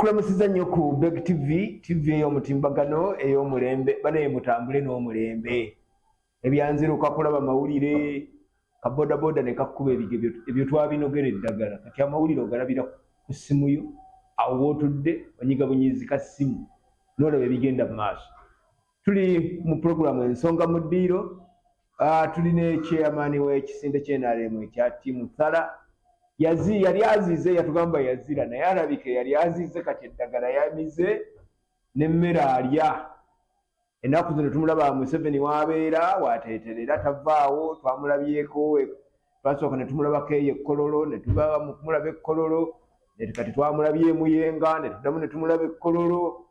Tukulamusiza nnyo ku Beg TV, TV ey'omutimbagano ey'omulembe, banaye mutambule n'omulembe. Ebyanziruka kulaba mawulire, ka bodaboda ne kakkuba ebige ebyo twabinogera eddagala. Kati amawulire ogalabira ku ssimu yo, awo w'otudde onyiga bunyizi ka ssimu n'olaba ebigenda mu maaso. Tuli mu pulogulaamu Ensonga mu ddiiro, tuli ne chairman w'ekisinde ky'NRM ekya Team Thala. Yali azize, yatugamba yazira, naye alabika yali azize, kati eddagala yamize n'emmere alya. Ennaku zino tumulaba Museveni w'abeera w'ateeterera tavaawo, twamulabyeko, twasooka ne tumulabako eyo e Kololo, ne tuba mu kumulaba e Kololo, kati twamulabye e Muyenga, ne tuddamu ne tumulaba e Kololo.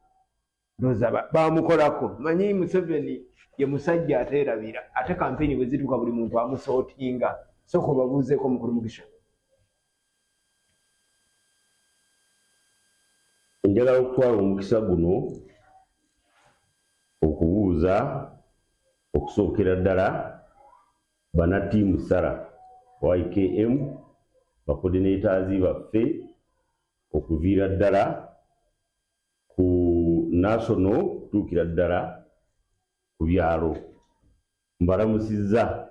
Ndowooza baamukolako. Manyi Museveni ye musajja ateerabira, ate kampeyini bwe zituuka buli muntu amusootinga. Sooka obabuuzeeko Mukulu Mugisha. Njagala okutwala omukisa guno okubuuza okusookera ddala bana Team Sara YKM, bacoordinators baffe okuviira ddala ku national kutuukira ddala ku byalo. Mbalamusizza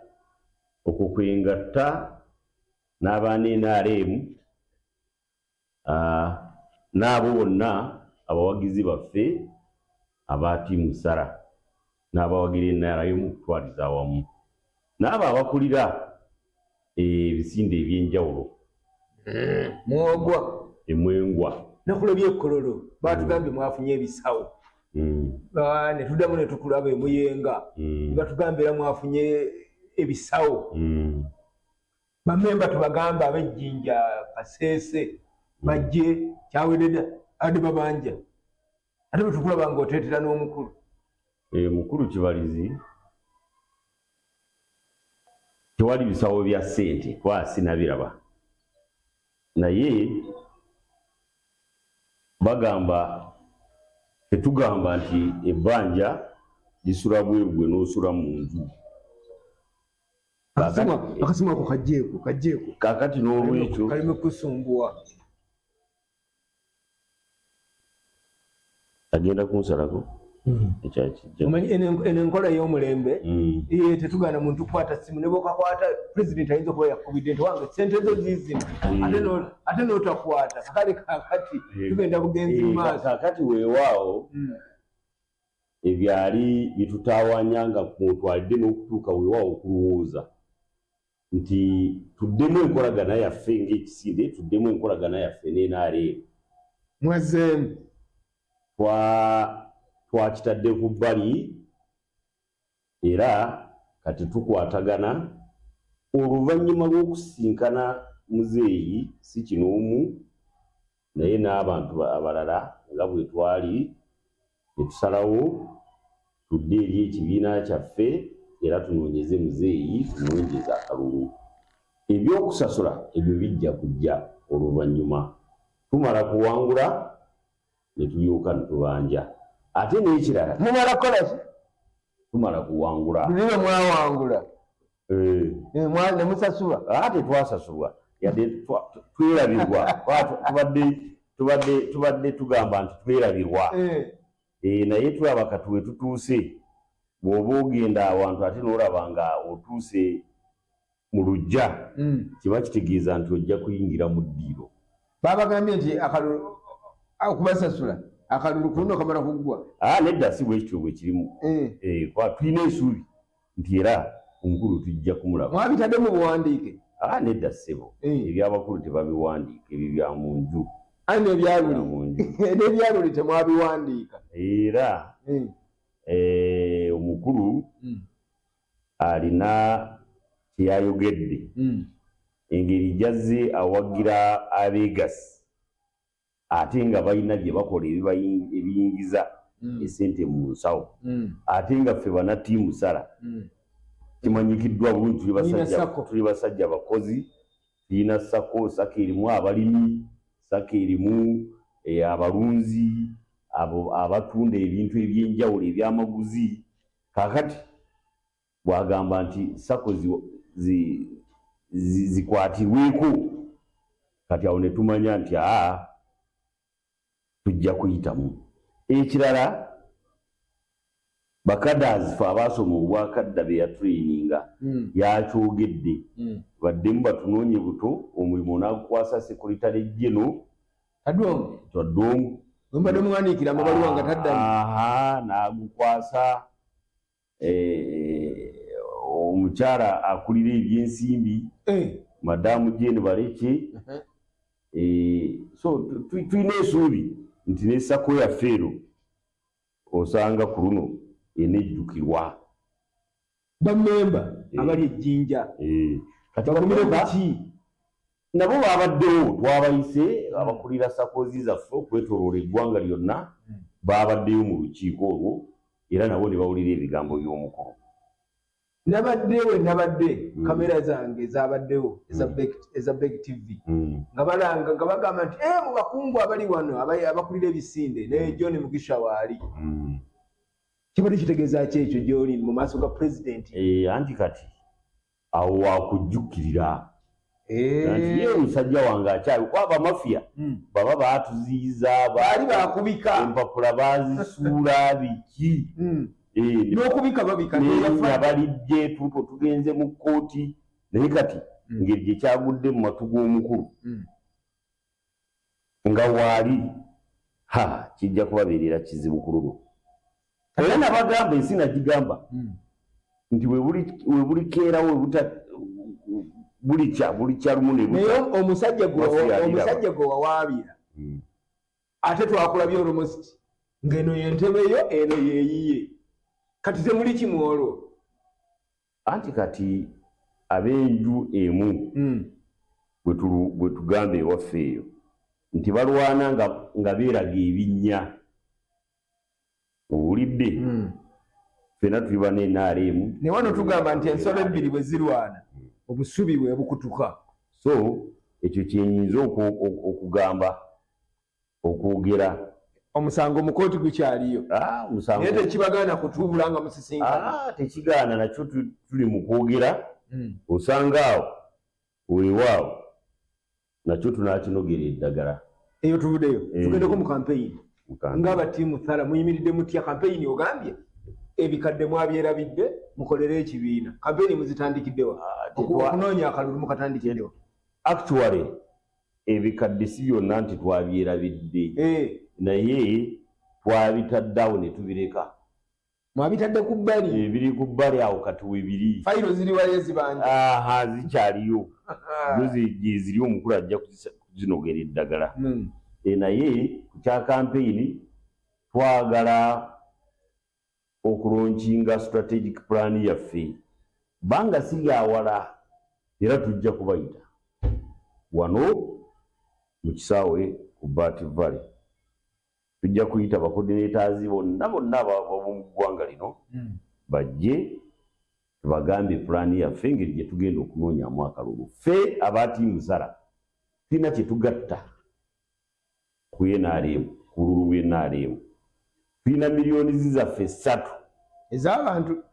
okwo kwengatta n'abaana NRM, n'abo bonna abawagizi baffe aba Team Sara n'abawagira NRM okutwaliza awamu, n'abo abakulira ebisinde ebyenjawulo. Mwogwa. Emwengwa. Nakulabye Kololo, batugambye mwafunye ebisawo. Ne tuddamu ne tukulaba e Muyenga, batugambye era mwafunye ebisawo. Bamemba tubagamba ab'ejjinja Kasese bajje kyawedde ate babanja. Ate bwe tukulaba ng'oteetera n'omukulu. Mukulu Kibalizi, tewali bisawo bya ssente kuba sinabiraba, naye bagamba tetugamba nti ebbanja lisula bweru gwe n'osula mu nju. Akasimu ako kajjeeko, kajjeeko. Kaakati n'olwekyo kaleme kusumbuwa. Agenda kunsalako. Omanyi eno enkola ey'omulembe, tetugaana muntu kukwata ssimu, ne bw'okakwata pulezidenti ayinza okuba yakubidde nti wange ssente zo ziizino, ate n'otakwata. Kale kaakati tugenda bugenzi mu maaso. Kaakati weewaawo ebyali bitutaawanya nga kw'otwalidde n'okutuuka weewaawo okulowooza nti tuddemu enkolagana yaffe ng'ekisinde, tuddemu enkolagana yaffe ne NRM. Mwazzeemu. Twakitadde ku bbali era kati tukwatagana oluvannyuma lw'okusisinkana muzeeyi si kinoomu naye n'abantu abalala nga bwe twali ne tusalawo tudde eri ekibiina kyaffe era tunoonyeze muzeeyi tumwongeze akalulu. Ebyokusasula ebyo bijja kujja oluvannyuma, tumala kuwangula ne tulyoka ne tubanja. Ate n'ekirala mumala kukola ki? Tumala kuwangula. Luliro mwawangula. Ne musasulwa? Ate twasasulwa, yadde twerabirwa. Tubadde tugamba nti twerabirwa. Naye tulaba kati we tutuuse, bw'oba ogenda awantu ate n'olaba nga otuuse mu luggya, kiba kitegeeza nti ojja kuyingira mu ddiiro. Babagambye nti akalulu okubasasula akalulu kuno kamala kuggwa. Nedda si bwe kityo bwe kirimu. Tulina essuubi nti era omukulu tujja kumulaba. Mwabitadde mu buwandiike? Nedda ssebo, ebyabakulu tebabiwandiika, ebyo bya mu nju. N'ebyaluli temwabiwandiika. Era omukulu alina kyeyayogedde engeri gy'azze awagira abeegasi ate nga balina bye bakola ebiyingiza esente mu nsawo, ate nga ffe bana Team Sara kimanyikiddwa bulungi tuli basajja bakozi, tulina SACCO, SACCO erimu abalimi, SACCO erimu abalunzi, abo abatunda ebintu ebyenjawulo ebyamaguzi. Kaakati bw'agamba nti SACCO zikwatirweko, kati awo ne tumanya nti Tujja kuyitamu. Ekirala, bakadazi fe abaasoma obwakadda be yatraininga, yakyogedde, baddemu batunoonye buto omulimu n'agukwasa Secretary General Tadongo. Mbadde muwandiikira amabaluwa nga taddamu. N'agukwasa omukyala akulira ebyensimbi, Madamu Jane Baleke. So tulina essuubi nti ne SACCO yaffe ero osanga ku luno enejjukirwa. Bammemba abali ejjinja kati bagumire ku ki? Nabo babaddewo, twabayise abakulira SACCOs zaffe okwetooloola eggwanga lyonna, babaddeyo mu lukiiko olwo era nabo ne bawulira ebigambo by'omukulu. Nabadde we nabadde, kamera zange zabaddewo eza Beg TV, nga balanga nga bagamba nti mu bakungu abali wano abakulira ebisinde ne John Mugisha waali. Kibadde kitegeeza ki ekyo gy'oli mu maaso ga pulezidenti? Anti kati awo wakujjukirira nti ye omusajja wange akyali kuba abamafiya baba baatuziyiza, baali bakubika empapula baazisuula biki, n'okubika babika, nabalidde tuto tugenze mu kkooti. Naye kati ngeri gye kyagudde mu matu g'omukulu nga waali, ha, kijja kubabeerera kizibu ku luno. Era nabagamba, ensi nagigamba nti we bulikeerawo bulikya lumu ne Naye omusajja gwe wawaabira ate twakulabye olomositi ng'eno y'entebe yo, eno yeeyiye, kati temuli kimu olwo? Anti kati ab'enju emu bwe tugamba ewaffe eyo nti balwana nga beeraga ebinnya, owulidde? Ffenna tuli bana NRM. Ne wano tugamba nti ensolo ebbiri bwe zirwana, obusubi bwe bukutuka. So ekyo kyenyinza okugamba, okwogera. Omusango mu kooti gukyaliyo, naye tekibagaana kutuubula nga musisinkana? Tekigaana, nakyo tuli mu kwogera. Osanga awo weewaawo nakyo tunaakinogera eddagala. Eyo tuvuddeyo, tugendeko mu kampeyini. Ng'aba Team Thala muyimiridde mutya kampeyini? Ogambye ebikadde mwabyerabidde, mukolere ekibiina. Kampeyini muzitandikiddewa? Okunoonya akalulu mukatandikiddewa? Actually ebikadde si byonna nti twabyerabidde, naye twabitaddeawo ne tubireka. Mwabitadde ku bbali? Biri ku bbali awo kati webiri. Fayiro ziri wali ezibanja? Aha, zikyaliyo zo, gyeziri, omukulu ajja kuzinogera eddagala. Naye ku kya kampeyini twagala okulaunchinga strategic plan yaffe, banga si lyawala, era tujja kubayita wano mu kisaawe ku Bat Valley. Tujja kuyita bacoordinators bonna bonna ab'omu ggwanga lino bajje tubagambe pulaani yaffe, engeri gye tugenda okunoonyamu akalulu. Ffe aba Team Thala tulina kye tugatta ku NRM, ku bululu bw'NRM. Tulina miliyoni zaffe 3 ez'abantu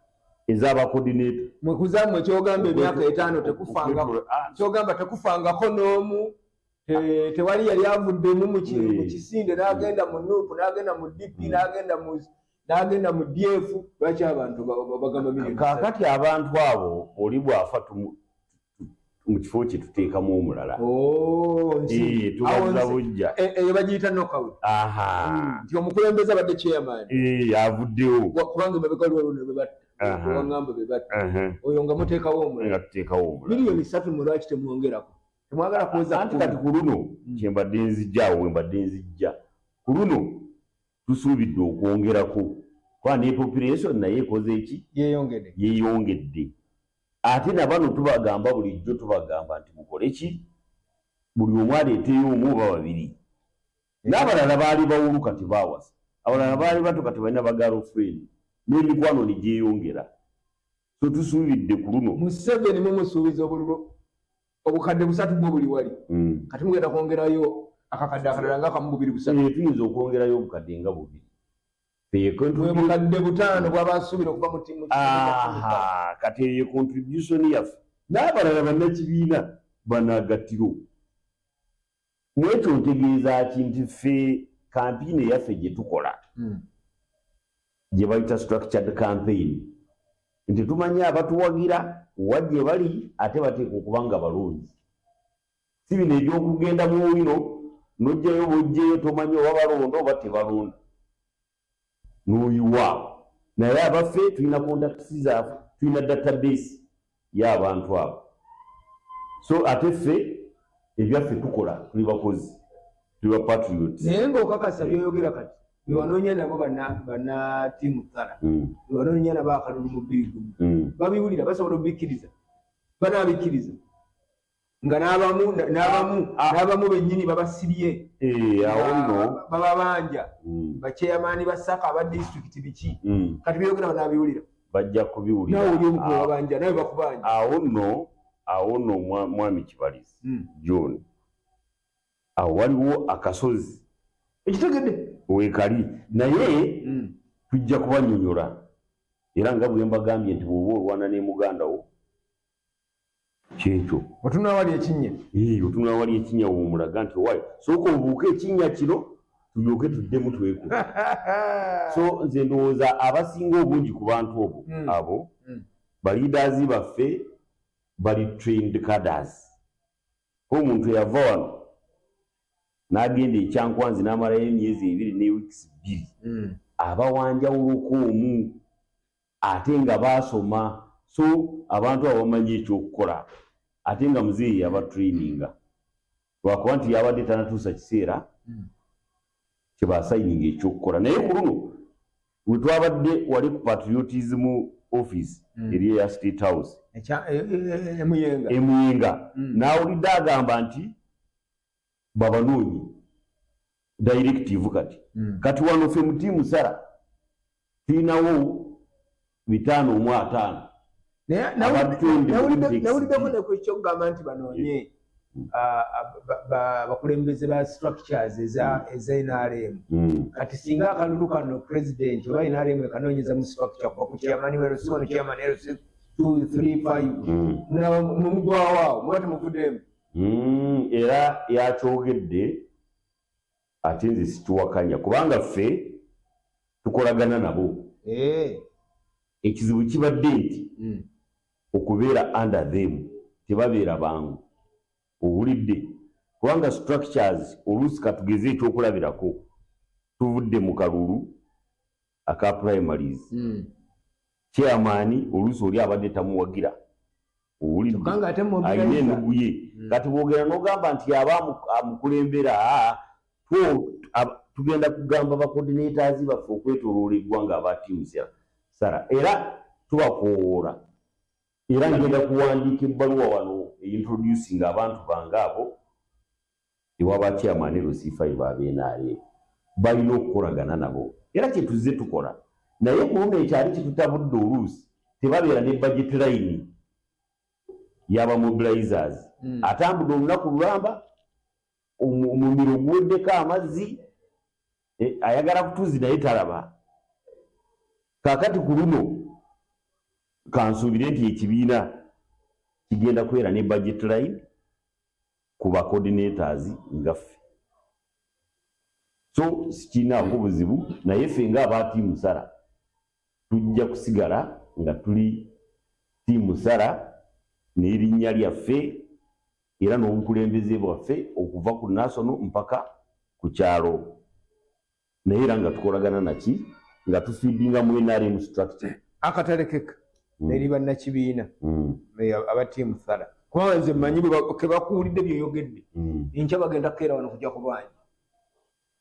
ez'abacoordinator. Mwekuzammwe kyogamba emyaka 5 tekufangako, kyogamba tekufangako n'omu, tewali yali avuddemu mu kisinde n'agenda mu NUP, n'agenda mu DP, n'agenda mu DF. Lwaki abantu bagamba miliyoni? Kaakati abantu abo oli bw'afa mu kifo kye tuteekamu omulala. Tubaza bujja. Eyo bagiyita knockout, nti omukulembeze abadde chairman avuddewo, kubanga emabega waliwo ne bebatta, wangamba bebatta oyo nga muteekawo omulala. Nga tuteekawo omulala. Miliyoni 3 mwe lwaki temwongerako? Temwagala kuweza? Anti kati ku luno kyembadde nzijja awo, wembadde nzijja, ku luno tusuubidde okwongerako kuba ne population naye ekoze eki? Yeeyongedde. Yeeyongedde. Ate na bano tubagamba bulijjo, tubagamba nti mukole ki, buli omu aleeteyo omu oba babiri. N'abalala baali bawulu kati baawasa, abalala baali bato kati balina ba girlfriend, n'emikwano ne gyeyongera. So tusuubidde ku luno. Museveni mumusuubiza obululu obukadde 3 bwo buli wali, kati mugenda kwongerayo akakadde akalala nga kamu, bubiri, busatu? Tuyinza okwongerayo obukadde nga bubiri. Bukadde 5 bwabasuubira okuva mu ttiimu. Kati eyo contribution yaffe n'abalala bannakibiina banagattiro. Mwekyo ntegeeza ki? Nti ffe Campaign eyaffe gye tukola gye bayita structured campaign, nti tumanyi abatuwagira wa gye bali, ate bateeka okuba nga balungi. Si bino ebyokugenda mu wino n'ojjayo bw'ojjayo, tomanyi oba balonda oba tebalonda, n'oyiwa. Naye abaffe tulina contacts zaaffe, tulina database y'abantu abo. So ate ffe ebyaffe tukola, tuli bakozi, tuli ba patriots. Naye ng'okakasa byoyogera kati, bewanoonya nabo banna Team Sala, bewanoonya nabo akalulu mu 21, babiwulira? Basobola obikkiriza? Banaabikkiriza nga n'abamu n'abamu n'abamu bennyini babasibye? Awo nno bababanja, bakyeyamaani ba SACCO, aba disitulikiti, biki. Kati byogera banaabiwulira? Bajja kubiwulira. Naawe oli omu kubabanja, nawe bakubanja. Awo nno mwami Kibalizi John, awo waliwo akasozi. Ekitegedde. Weekali, naye tujja kubanyonyola. Era nga bwe mbagambye nti bw'oba olwana ne muganda wo, kyekyo. Otunula wali ekinnya. Otunula wali ekinnya, womulaga nti owaayo sooka obuuke ekinnya kino, tulyoke tuddemu twekube. So nze ndowooza abasinga obungi ku bantu obo abo ba leaders baffe bali trained cadres. Omuntu eyava wano n'agenda ekyankwanzi n'amalayo emyezi 2 ne weeks 2, aba wanjawuloko omu, ate nga baasoma. So abantu abo bamanyi ekyokukola, ate nga muzeeyi yaba traininga, lwakuba nti yabadde tanatuusa kiseera kyebasayininga ekyokukola. Naye ku luno we twabadde wali ku patriotism office eri eya State House Emuyenga. Emuyenga, n'awulidde agamba nti babanoonyi directive kati. Kati wano ffe mu Team Sala tulinawo 550. Naye Abatendi mu nawuliddeko nekwekyo nti banoonye abakulembeze ba structures eza NRM. Kati singa akalulu kano president oba NRM ekanoonyeza mu structure kuva ku chairman wa LC 1, chairman LC 2, 3, 5, mumugwawo awo muba temuvuddemu. Era yakyogedde, ate nze sikiwakanya kubanga ffe tukolagana nabo. Ekizibu kibadde nti okubeera under them tebabeera bangu, owulidde? Kubanga structures oluusi, katugeze ekyokulabirako, tuvudde mu kalulu aka primaries, chairman oluusi oli abadde tamuwagira, owulidde? Kyokka ng'ate Alina mobilizer. ennugu ye. Kati bwogera n'ogamba nti aba amukulembera, tugenda kugamba ba coordinators baffe okwetoloola eggwanga aba Team Sala, era tubakoowoola. Era ngenda kuwandiika ebbaluwa wano introducing abantu bange abo ewaba chairman LC5 ab'NRM, balina okukolagana nabo, era kyetuzze tukola. Naye ku luno ekyali kitutabudde, oluusi tebabeera ne budget line y'aba mobilizers. Atambudde olunaku lulamba, omumiro guweddeko amazzi, ayagala kutuzi naye talaba. Kaakati ku luno kansuubire nti ekibiina kigenda kubeera ne budget line ku ba coordinators nga ffe, so sikiinaako buzibu. Naye ffe nga aba Team Sala tujja kusigala nga tuli Team Sala n'erinnya lyaffe era n'obukulembeze bwaffe okuva ku national mpaka ku kyalo, naye era nga tukolagana naki, nga tufeedinga mu NRM structure. Akatalekeka eri bannakibiina aba Team Sala, kubanga nze mmanyi ke bakuwulidde byoyogedde, enkya bagenda kukeera wano kujja kubanja.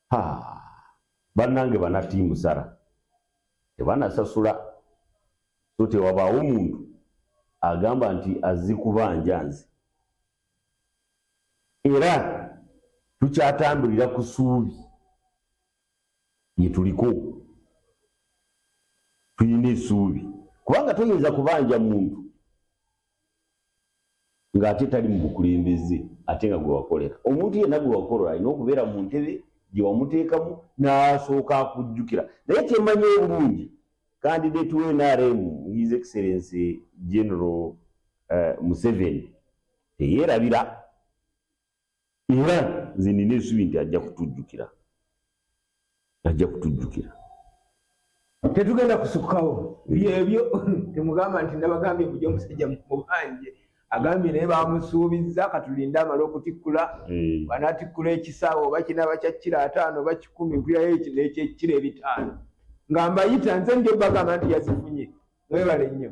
Ha, bannange bana Team Sala tebanasasula, so tewabaawo muntu agamba nti azikubanja nze. Era tukyatambulira ku ssuubi lye tuliko, tulina essuubi, kubanga toyinza kubanja muntu ng'ate tali mu bukulembeze, ate nga gwe wakolera. Omuntu yenna gwe wakolera alina okubeera mu ntebe gye wamuteekamu n'asooka akujjukira. Naye kyemmanyi obulungi, candidate wa NRM, His Excellency General Museveni, teyeerabira, era nze nina essuubi nti ajja kutujjukira. Ajja kutujjukira. Tetugenda kusukkawo byebyo. Temugamba nti nabagambye mujje omusajja mubanje, agambye naye bamusuubizza, katulinde amale okutikkula. Bw'anaatikkula ekisaawe oba kinaaba kya kiro 50 oba 100, mpulirayo ekyekiro 500 nga mbayita nze njo bagamba nti yazifunye. Mwebale nnyo.